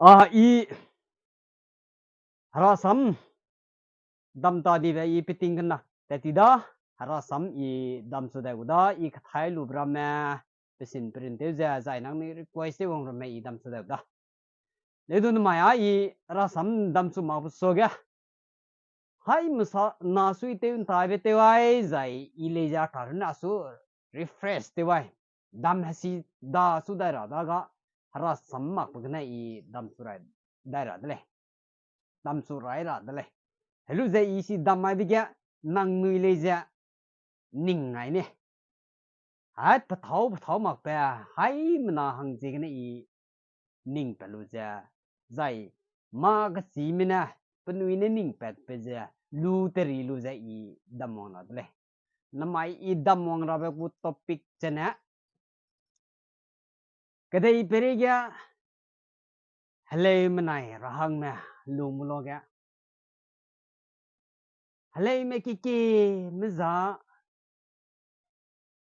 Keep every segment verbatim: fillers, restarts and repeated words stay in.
A, i herasam dam ta dibe i peting kena tat ti da, herasam i damchu dai gu da, i kethai lu ramme, pesin perin tew ze, zai nangnui request tew wang ramme i damchu dai gu da. Leu du namai a i herasam damchu mak pe suage, hai mesa na sui tew ntaibe tew ai, zai i lei ze ta runne a su refresh tew ai. Dam hesi da su dai ra da ga, herasam mak pe gene i damchu rai dai ra de lei. Damchu rai ra de lei. Helu ze i si dam aibe ge, nangnui lei ze ning ngai ne. Hai pethâu pethâu mak pe, haimena hang ziegene i ning pat lu ze, zai mâ kechîme ne penui ne ning pat pe ze, lu teri lu ze i damwang ra de lei. Namai i damwang rabe gu topic zene, kedei peireige heleumenai rahangme lungme luage, heleume kekieme za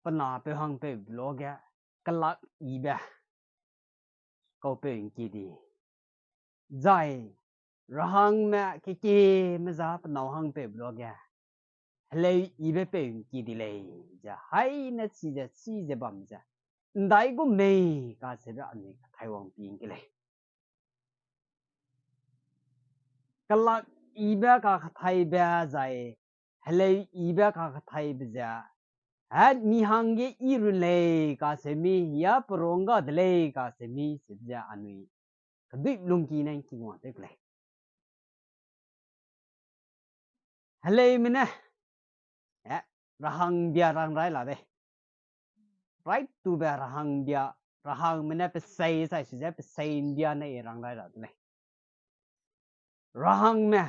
pe napeu hangpeu luage kelak yibe kaupeu ngki di. Zai rahangme kekieme za pe nâu hangpeu luage heleu yibe peu ngki di lei, ze haine chi ze, chi ze bam ze, ndai gu mei kacheube anui kethaiwang pi ngki lei. Kelak yibe kakethaibe zai heleu yibe kakethaibe ze, he, mi hangge i run lei kacheu mi, ya perung ga de lei kacheu mi, chibe ze anui kedui lungki ne ngki wang tew ke lei. Heleume ne, eh, rahang bia rang rai la de. Right to be rahang bia, rahangme ne pesei sai su ze pesei mbia ne i rang rai ra de lei. Rahangme,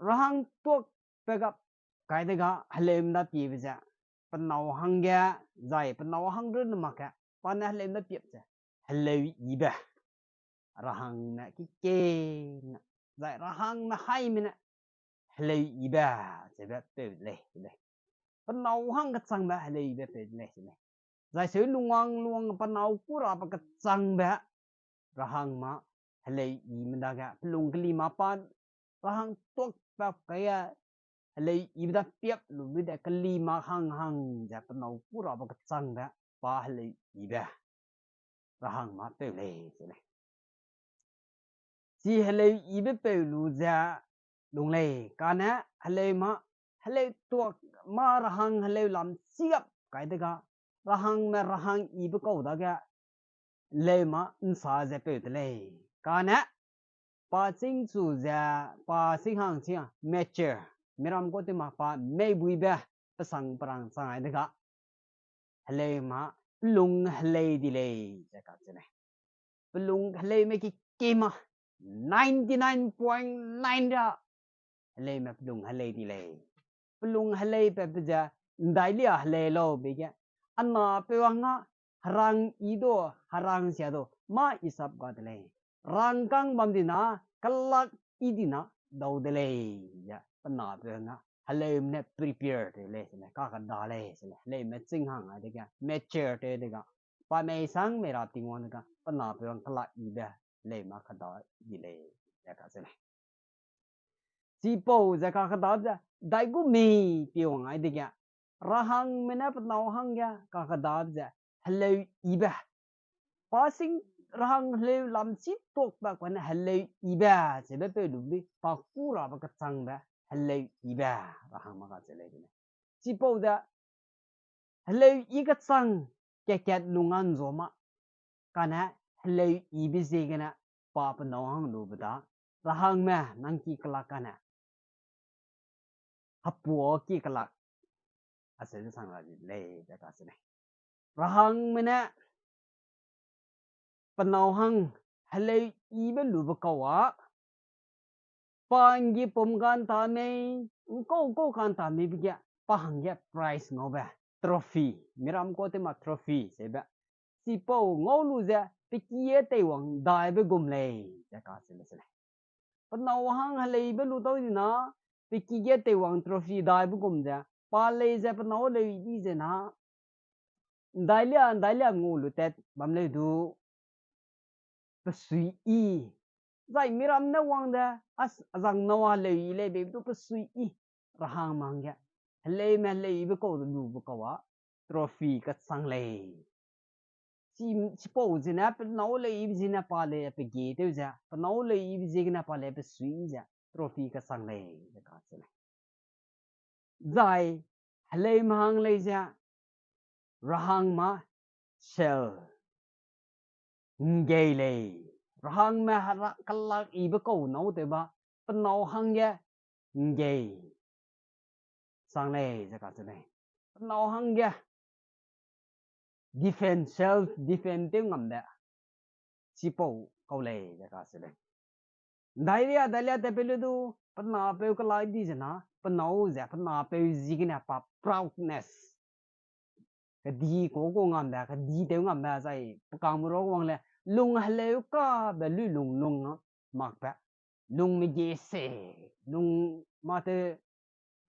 rahang tuakbe ga kai de ga heleume da piebe ze, pe nâu hangge, zai pe nâu hang runne mak ge, pa ne heleume da piep ze, heleu yibe rahangme kekieme, zai rahangme haime ne heleu yibe, zebe peu de lei, de lei. Pe nâu hang kechangbe heleu yibe peu de lei, de lei. Zai seu lungwang lungwang pe nâu kû rabe kechangbe rahangme heleu yime dage, pelung kelima pa rahang tuakbe kai ge, heleu yibe da piap lu lu de kelima hang hang ze pe nâu kû rabe kechangbe pa heleu yibe rahangme peu lei, de lei. Chi heleu yibe peu lu ze lung lei, kane heleume, heleu tuak mâ rahang heleu lam chigap kai de ga, rahangme rahang yibe kau dage, heleume nsa ze peu de lei. Kane pa chîngchu ze, pa chîng hang chîng mature, miram kau tew ma pa meibuibe, pesang perang chang ai de ga, heleume pelung helei di lei, ze kacheu lei. Pelung heleume kekieme, ninety nine point nine ra heleume pelung helei di lei. Pelung helei patbe ze, ndailia helei lau be ge, a napeu hang a herang yi du, herang sia du mâ i sap ga de lei. Rangkâng bam di na, kelak yi di na dau de lei, ze pe napeu hang a heleume ne prepare tew lei, se lei, kakeda lei, se lei, heleume chîng hang ai de ga, mature tew de ga, pa mei sang mei ra Tingwang de ga, pe napeu hang kelak yibe heleume keda di lei, ze kacheu lei. Chipau ze kakedabe ze, dai gu mei piwang ai dege, rahangme ne pe nâu hangge kakedabe ze, heleu yibe. Pa sing rahang heleu lam chi tuakbe kane heleu yibe, chebe peu lu di, pa kû rabe kechangbe, heleu yibe, rahangme kacheu lei de lei. Chipau ze, heleu yi kechang, kat kat lung a nzua ma, kane heleu yibe ziegene pa pe nâu hang lube da, rahangme nang ki kelak kane, hepua ki kelak, acheu ze sang ra di lei, ze kacheu lei. Rahangme ne pe nâu hang heleu yibe lube kau a, pa nggipum kanta mei, ngkau kau kanta mei be ge, pa hangge prize ngaube, trophy, miram kau tew ma trophy, sebe. Chipau ngau lu ze, pe ki ge teiwang daibe gum lei, ze kacheu lei, se lei. Pe nâu hang heleibe lu tau di na, pe ki ge teiwang trophy daibe gum ze, pa lei ze pe nâu leu yi di ze na, ndailia, ndailia ngau lu tat bam leu du, pe suiyi. Zai miram ne wang de, a, a zang Noa heleuyi lei beibe du pe suiyi. Rahangme hangge. Heleume heleuyibe kau de lube kau a. Trophy kachang lei. Chi, chipau zene, pe nâu heleuyibe zene pa lei, pe ge tew ze. Pe nâu heleuyibe ziegene pa lei, pe suiyi ze. Trophy kachang lei, ze kacheu lei. Zai, heleume hang lei ze, rahangme shell, nggei lei. Rahangme hera kelakibe kau nâu tew ba, pe nâu hangge, nggei. Chang lei, ze kacheu lei. Pe nâu hangge, defend, self defend tew ngambe. Chipau kau lei, ze kacheu lei. Ndairia, dailia te pe lu du, pe napeu kelak di zena, pe nâu ze, pe napeu ziegene pa proudness. Kedi kau kau ngambe, kedi tew ngambe zai, pe kangme ru wang le, lung heleu kabe lui lung lung makbe. Lung mege se, lung mâ tew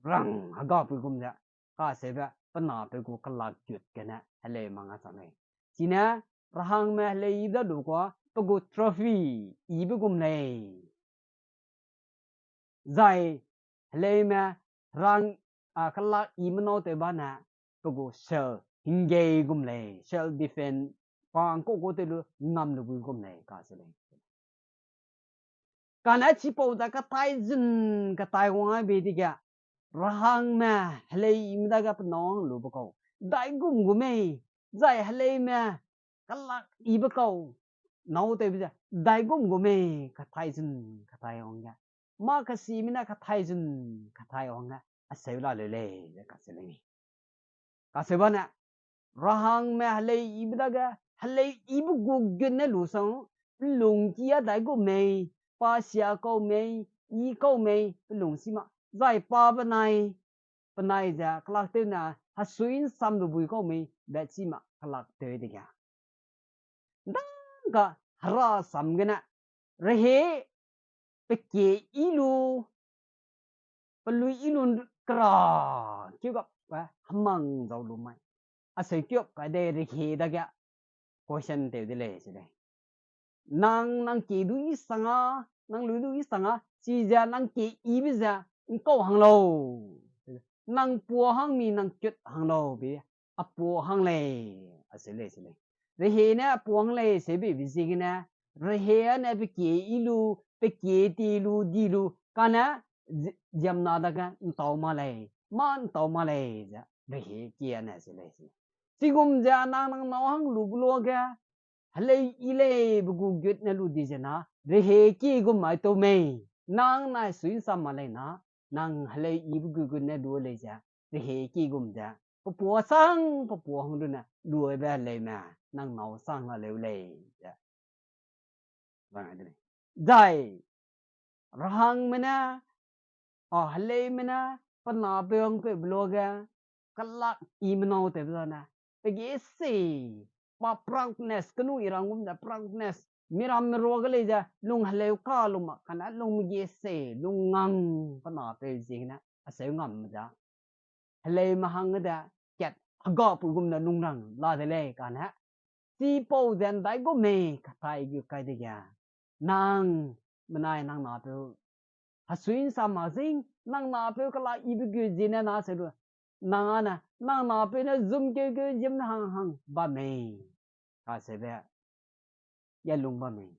rang hegapui gum ze, kaseube, pe napeu gu kelak gut gene, heleume hang a chang lei. Chine, rahangme heleuyibe da lu kua, pe gu trophy, yibe gum lei. Zai, heleume, rang, a, kelak yime nâu tew bane, pe gu shell, nggei gum lei, self defend, pa ngkau kau tew lu, ngam lu gui gum lei, kacheu lei. Kane chipau da katai zun, katai wang ai bei dege, rahangme, heleume dage pe nâu hang lube kau. Daigum gu mei, zai heleume, kelak yibe kau, nâu tewbe ze, daigum gu mei, katai zun, katai wang ge. Mâ kesime ne katai zun, katai wang ge, aseu la leu lei, ze kacheu lei. Kacheu bane, rahangme heleuyibe dage, heleuyibe gu gun ne lu sang, pelungki a daigum mei, pa sia kau mei, yi kau mei, pelung si ma, zai pa benai, penai ze, kelak tew ne, hesui nsam lu bui kau mei, be chi ma, kelak tew dege. Ndangka hera sam gene, rehe, pe kie yi lu, pelui yi lu kera, keu gap, eh, hemang zau lu mai. Aseu keu gap kai de rehe dage, question tew de lei, se lei. Nang, nang kie du yi sanga, nang lui du yi sanga, chize nang kie yibe ze, ngkau hang lau. Nang pua hang mi nang kut hang lau be, a pua hang lei, aseu lei, se lei. Rehe ne a pua hang lei, seube be ziegene, rehe a ne pe kie yi lu, pe kie ti lu, di lu, kane, zi-, ziemna dage ntau ma lei, mâ ntau ma lei, ze, rehe kie a ne se lei, se lei. Chigum ze nang nang nâu hang lu gu luage, heleuyi lei be gu gut ne lu di zena, rehe kie gum mai tau mei, nang nai sui nsam ma lei na, nang heleuyibe gu gut ne lu lei ze, rehe kie gum ze, pe pua sang, pe pua hang lu ne, luibe heleume, nang nâu sang la leu lei, ze. Zai, rahangme ne, a, heleume ne, pe napeu hangpeu be luage, kelak yime nâu tewbe zane, pe ge se, pa proudness, kenu i rang gum ze proudness, miramme ruage lei ze, lung heleu ka lu ma, kane lung mege se, lung ngang, pe napeu ziegene, aseu ngam ze. Heleume hangge de, kat, hegapui gum ne lung rang la de lei kane. Chipau ze ndai gu mei katai gu kai dege. Nang, menai nang napeu. Hesui nsam mak zing, nang napeu kelak yibe gu ziene na se lu. Nang a ne, nang napeu ne zumkeu keu ziemne hang hang bam mei. Kaseube, ya lung bam mei.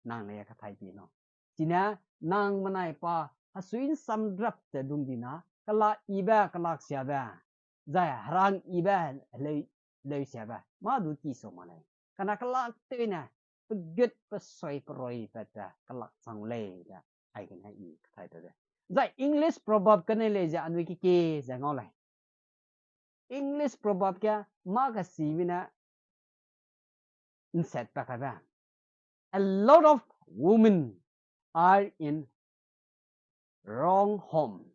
Nang ne ya kathai pi nâu. Chine, nang menai pa, hesui nsam rap ze lung di na, kelak yibe, kelak siabe. Zai herang yibe, leu, leu siabe. Mâ du ki sau ma lei. Kane kelak tew ne, pegut pesui perui pat ze, kelak chang lei ze. Aigene i kathai tew de. Zai English proverb kene lei ze anui ki ki ze ngau lei. English proverb ge mâ kesibe ne nset pa kaibe. A lot of women are in wrong home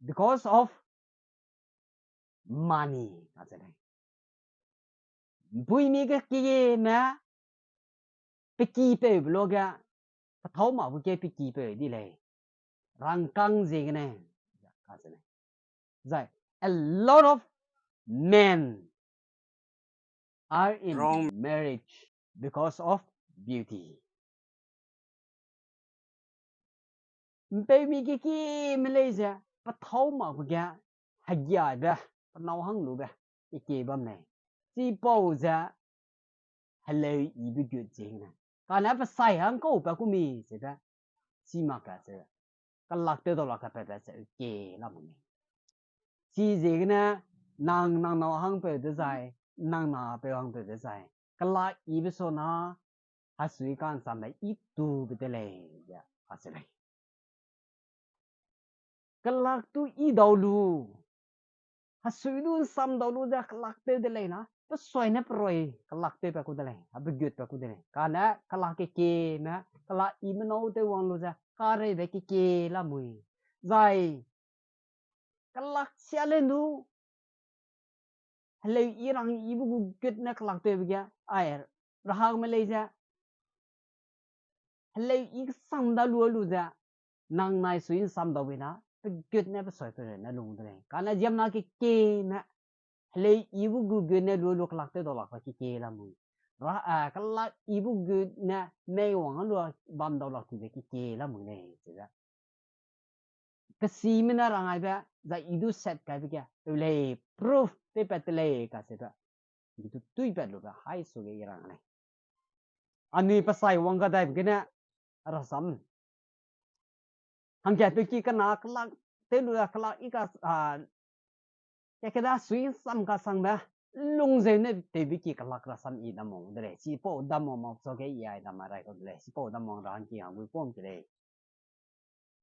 because of money. Kacheu lei. Mpuimi ge kime, pe ki peu be luage, pethâu mak bu ge pe ki peu di lei. Rangkâng ziegene. Kacheu lei. Zai, a lot of men are in wrong marriage because of beauty. Mpeumi kekime lei ze, pethâu makbe ge, hegiaibe, penâu hang lube, kekie bam lei. Chipau ze, heleu yibe gut ziegene. Kane pe sai hangkaupe ku mi zebe, chi mak ka ze, kelak tew dau lak ka pepe ze, kie lamui lei. Chiziegene, nang, nang nâu hangpeu dezai, nang napeu hangpeu dezai, kelak yibe sona, hesui ka'nsambe i tube de lei, ze, acheu lei. Kelak tu i dau lu, hesui du nsam dau lu ze kelak tew de lei na, pe suai ne perui kelak tewbe ku de lei, a pe gutbe ku de lei. Kane kelak kekieme, kelak i menâu tew wang lu ze, kareibe kekie lamui. Zai, kelak sia le nu, heleu i rang yibe gu gut ne kelak tewbe ge, ai, rahangme lei ze, heleu i kesang da lu lu ze, nang nai sui nsam dau be na, pe gut ne pe suai pe ne lung de lei. Kane ziemna kekieme, heleu yibe gu gut ne lu lu kelak tew dau lakbe kekie lamui. Ra, eh, kelak yibe gut ne mei wang lu bam dau lak tibe kekie lamui lei, zebe. Kesime ne rang aibe, zai i du set kaibe ge, eu lei, proof tewpat te lei kacheube. I du tuipat lube hai suge i rang lei. Anui pe sai wang kadaibe gene, rasam. Hangkatpeu ki kena kelak, tew lu kelak i ka, a, kakeda sui nsam kasangbe, lungzeu ne tewbe ki kelak rasam i dam wang de lei, chipau dam wang mak suage i ai dam rai kau de lei, chipau dam wang ra hangki hang gui pum ke lei.